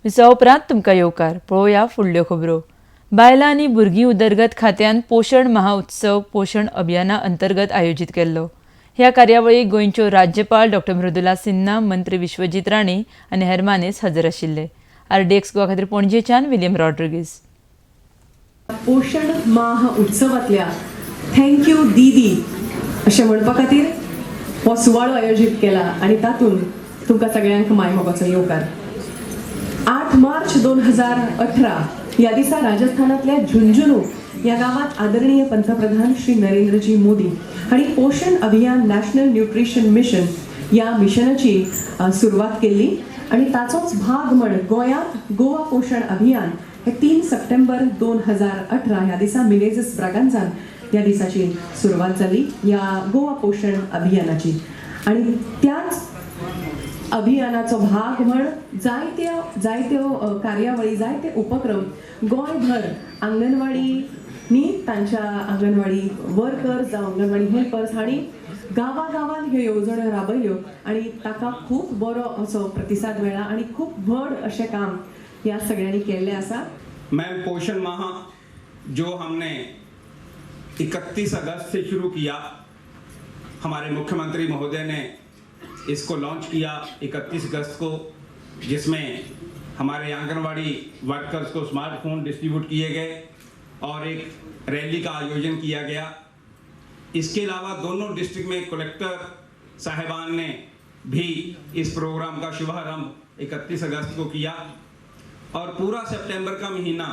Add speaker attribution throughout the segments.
Speaker 1: विसवा उपरांत तुमकां येवकार. पळोवया फुडल्यो खबरो. बायलां आनी भुरगीं उदरगत खात्यान पोशण महाउत्सव पोशण अभियाना अंतर्गत आयोजीत केल्लो. ह्या कार्यावळीक गोंयच्यो राज्यपाल डॉक्टर मृदुला सिन्हा, मंत्री विश्वजीत राणे आनी हेर मानेस्त हजर आशिल्ले. आरडीएक्स गोवा खातीर पणजेच्यान विलियम रॉड्रिगीज.
Speaker 2: पोषण माह उत्सवातल्या thank you दीदी अशें म्हणपा खातीर हो सुवाळो आयोजीत केला आनी तातूंत तुमकां सगळ्यांक माय मोगाचो येवकार. 8 मार्च 2018 ह्या दिसा राजस्थानांतल्या झुंझुनू ह्या गांवांत आदरणीय पंतप्रधान श्री नरेंद्रजी मोदी हांणी पोषण अभियान नॅशनल न्युट्रिशन मिशन ह्या मिशनाची सुरवात केल्ली आनी ताचोच भाग म्हण गोंयांत गोवा पोषण अभियान हे 3 सप्टेंबर 2018 ह्या दिसा मिनेझिस ब्रागांझान ह्या दिसाची सुरवात जाली ह्या गोवा पोषण अभियानाची. आनी त्याच अभियानाचो भाग म्हण जायत्यो जायत्यो कार्यावळी, जायते उपक्रम गोंयभर आंगणवाडींनी तांच्या आंगणवाडी वर्कर्स जावं आंगणवाडी हेल्पर्स हांणी गांवा गांवांत ह्यो येवजण्यो राबयल्यो आनी ताका खूब बरो असो प्रतिसाद मेळ्ळा आनी खूब व्हड अशें काम ह्या सगळ्यांनी केल्लें आसा.
Speaker 3: मैम, पोषण माह जो हमने 31 अगस्त से शुरू किया, हमारे मुख्यमंत्री महोदय ने इसको लॉन्च किया 31 अगस्त को, जिसमें हमारे आंगनवाड़ी वर्कर्स को स्मार्टफोन डिस्ट्रीब्यूट किए गए और एक रैली का आयोजन किया गया। इसके अलावा दोनों डिस्ट्रिक्ट में कलेक्टर साहिबान ने भी इस प्रोग्राम का शुभारंभ 31 अगस्त को किया और पूरा सितंबर का महीना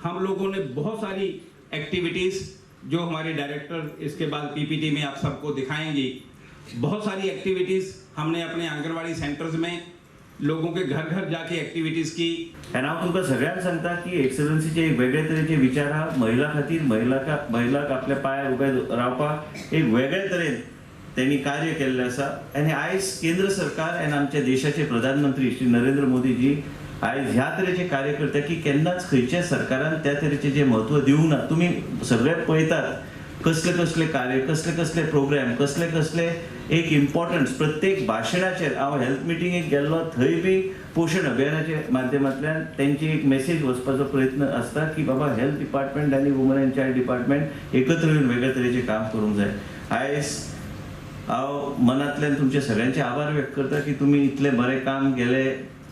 Speaker 3: हम लोगों ने बहुत सारी एक्टिविटीज़, जो हमारे डायरेक्टर इसके बाद पीपीटी में आप सबको दिखाएंगी, बहुत सारी एक्टिविटीज़ हमने अपने आंगनवाड़ी सेंटर्स में लोगों के घर घर जाके एक्टिविटीज़ की।
Speaker 4: आनी हांव तुमकां सगळ्यांक सांगता की एक्सलन्सीचे एक वेगळे तरेचे विचार आहा महिला खातीर, महिलाक आपल्या पांयार उबे रावपाक एक वेगळे तरेन तेणी कार्य केल्लें आसा. आनी आयज केंद्र सरकार आनी आमच्या देशाचे प्रधानमंत्री श्री नरेंद्र मोदीजी आयज ह्या तरेचे कार्य करता की केन्नाच खंयच्या सरकारान त्या तरेचें जें म्हत्व दिवंक ना. तुमी सगळे पळयतात कसले कसले कार्य, कसले कसले प्रोग्राम, कसले कसले एक इम्पॉर्टन्स प्रत्येक भाशणाचेर. हांव हेल्थ मिटिंगेक गेल्लो, थंय बी पोशण अभियानाच्या माध्यमांतल्यान तेंची एक मेसेज वचपाचो प्रयत्न आसता की बाबा, हेल्थ डिपार्टमेंट आनी वुमन अँड चायल्ड डिपार्टमेंट एकत्र येवन वेगळे तरेचें काम करूंक जाय. आयज हांव मनांतल्यान तुमचे सगळ्यांचे आभार व्यक्त करता की तुमी इतलें बरें काम गेले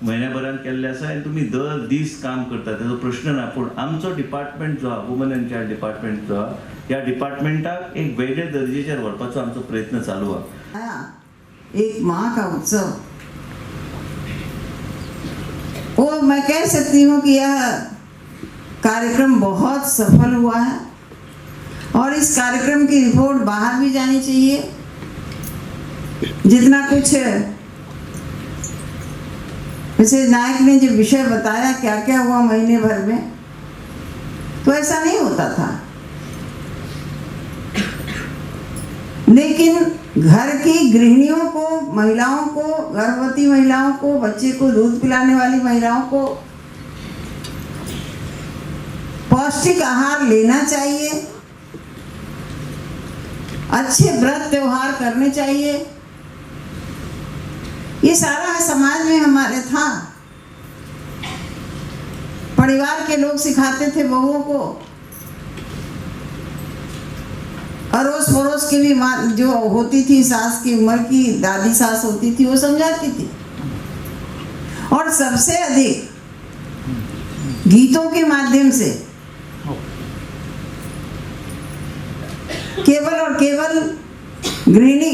Speaker 4: म्हयन्या भरान केल्लें आसा आनी तुमी दर दीस काम करता, तेजो प्रश्न ना. पूण आमचो डिपार्टमेंट जो आहा, वुमन अँड चायल्ड डिपार्टमेंट जो आहा, ह्या डिपार्टमेंटाक एक वेगळे दर्जेचेर व्हरपाचो आमचो प्रयत्न चालू आहा.
Speaker 5: आया एक माह का उत्सव, वो मैं कह सकती हूँ कि यह कार्यक्रम बहुत सफल हुआ है और इस कार्यक्रम की रिपोर्ट बाहर भी जानी चाहिए। जितना कुछ मिसेज नायक ने जो विषय बताया, क्या क्या हुआ महीने भर में, तो ऐसा नहीं होता था। लेकिन घर की गृहिणियों को, महिलाओं को, गर्भवती महिलाओं को, बच्चे को दूध पिलाने वाली महिलाओं को पौष्टिक आहार लेना चाहिए, अच्छे व्रत त्योहार करने चाहिए, ये सारा समाज में हमारे था। परिवार के लोग सिखाते थे बहुओं को, अड़ोस पड़ोस की भी माँ जो होती थी, सास की उम्र की दादी सास होती थी, वो समझाती थी और सबसे अधिक गीतों के माध्यम से। केवल और केवल गृहिणी,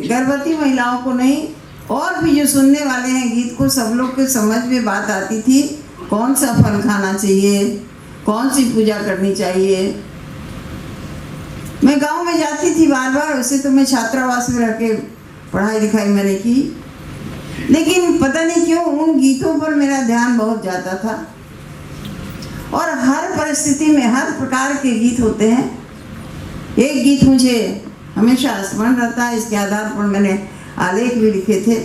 Speaker 5: गर्भवती महिलाओं को नहीं, और भी जो सुनने वाले हैं गीत को, सब लोग के समझ में बात आती थी, कौन सा फल खाना चाहिए, कौन सी पूजा करनी चाहिए। मैं गांव में जाती थी बार बार। वैसे तो मैं छात्रावास में रह के पढ़ाई लिखाई मैंने की, लेकिन पता नहीं क्यों उन गीतों पर मेरा ध्यान बहुत जाता था। और हर परिस्थिति में हर प्रकार के गीत होते हैं। एक गीत मुझे हमेशा स्मरण रहता है, इसके आधार पर मैंने आलेख भी लिखे थे।